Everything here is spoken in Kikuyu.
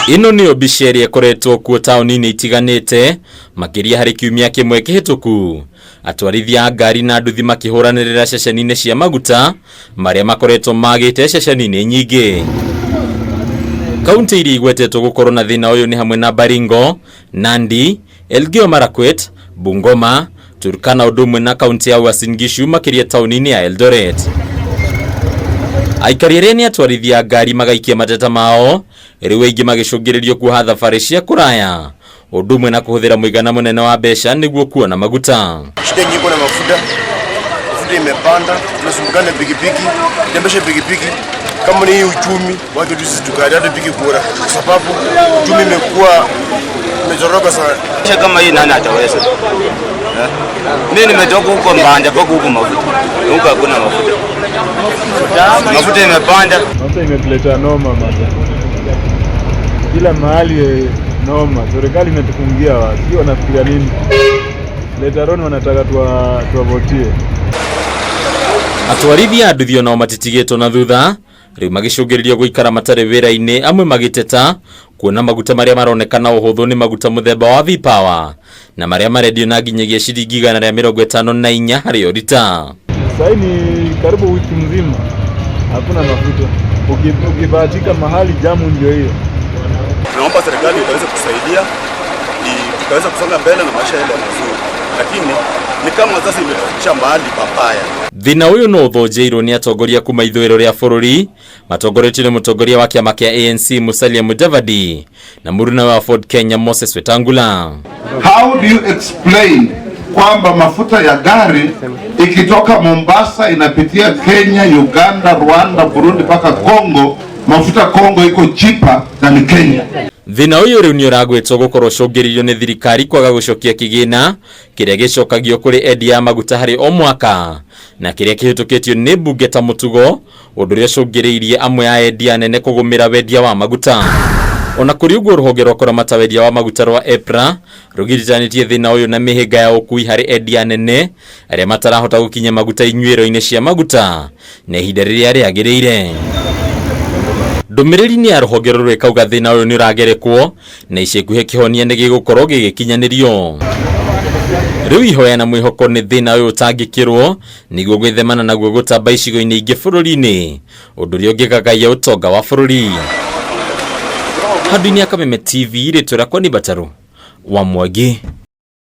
Ĩno nĩyo mbica ĩrĩa ĩkoretwo kuo taũni-inĩ itiganĩte makĩria harĩ kiumia kĩmwe kĩhĩtũku. Atwarithia a ngari na nduthi makĩhũranĩrĩra ceceni-inĩ cia maguta marĩa makoretwo magĩte ceceni-inĩ nyingĩ. Kaunti iria igwetetwo gũkorwo na thĩna ũyũ nĩ hamwe na Baringo, Nandi, Elgeyo Marakwet, Bungoma, Turkana ũndũ ũmwe na kaunti ya Uasin Gishu makĩria taũni-inĩ ya Eldoret. Aikari arĩa nĩ atwarithia a ngari magaikia mateta mao, rĩu aingĩ magĩcũngĩrĩrio kuoha thabarĩ cia kũraya ũndũ ũmwe na kũhũthĩra mũigana mũnene wa mbeca nĩguo kuona maguta. Shida yenye iko na mafuta, mafuta imepanda, tunasumbukana pikipiki, tembesha pikipiki kama ni hii uchumi, wacha tu sisi tukate piki kura, kwa sababu uchumi imekuwa imezoroka sana. Maisha kama hii nani ataweza? Eh? Mimi nimetoka huko Mbanja mpaka huko mafuta. Huko hakuna mafuta. Mafuta imepanda. Mafuta imetuletea noma maza, kila mahali noma. Serikali imetufungia watu, sio wanafikiria nini? Later on wanataka tuwavotie. Atwarithia a nduthi onao matitigĩtwo na thutha, rĩu magĩcũngĩrĩrio gũikara matarĩ wĩra-inĩ, amwe magĩteta kuona maguta marĩa maronekana ũhũthũ nĩ maguta mũthemba wa V-Power na marĩa marendio na nginyagia ciringi 154 harĩ o rita. Sahii ni karibu wiki mzima hakuna mafuta. Ukibahatika mahali jamu ndio hiyo. Tunaomba serikali ikaweze kusaidia tukaweza kusonga mbele na maisha yaende mazuri, lakini ni kama sasa imetufikisha mahali pabaya. Thĩna ũyũ no ũthonjeirwo nĩ atongoria kuma ithũĩro rĩa bũrũri matongoretio nĩ mũtongoria wa kĩama kĩa ANC Musalia Mudavadi na mũruna wa Ford Kenya Moses Wetangula. How do you explain kwamba mafuta ya gari ikitoka Mombasa inapitia Kenya, Uganda, Rwanda, Burundi mpaka Congo, mafuta Congo iko cheaper than Kenya? Thĩna ũyũ rĩu nĩ ũragwetwo gũkorwo ũcũngĩrĩirio nĩ thirikari kwaga gũcokia kĩgĩna kĩrĩa gĩcokagio kũrĩ endia a maguta harĩ o mwaka na kĩrĩa kĩhĩtũkĩtio nĩ mbunge ta mũtugo, ũndũ ũrĩa ũcũngĩrĩirie amwe a endia anene kũgũmĩra wendia wa maguta. Ona kũrĩ ũguo, rũhonge rwa kũramata wendia wa maguta rwa EPRA rũgiritanĩtie thĩna ũyũ na mĩhĩnga ya ũkui harĩ endia anene arĩa matarahota gũkinyia maguta inyuĩro-inĩ cia maguta na ihinda rĩrĩa rĩagĩrĩire. Ndũmĩrĩri nĩ ya rũhonge rũrũ ĩkauga thĩna ũyũ nĩ ũragerekwo na ica ikuhĩ kĩhonia nĩ gĩgũkorwo gĩgĩkinyanĩrio. Rĩu ihoya na mwĩhoko nĩ thĩna ũyũ ũtangĩkĩrwo nĩguo gwĩthemana naguo gũtamba icigo-inĩ ingĩ bũrũri-inĩ, ũndũ ũrĩa ũngĩgagaia ũtonga wa bũrũri. Handũ-inĩ ya Kameme TV, rĩtwa rĩakwa nĩ Mbatarũ wa Mwangi.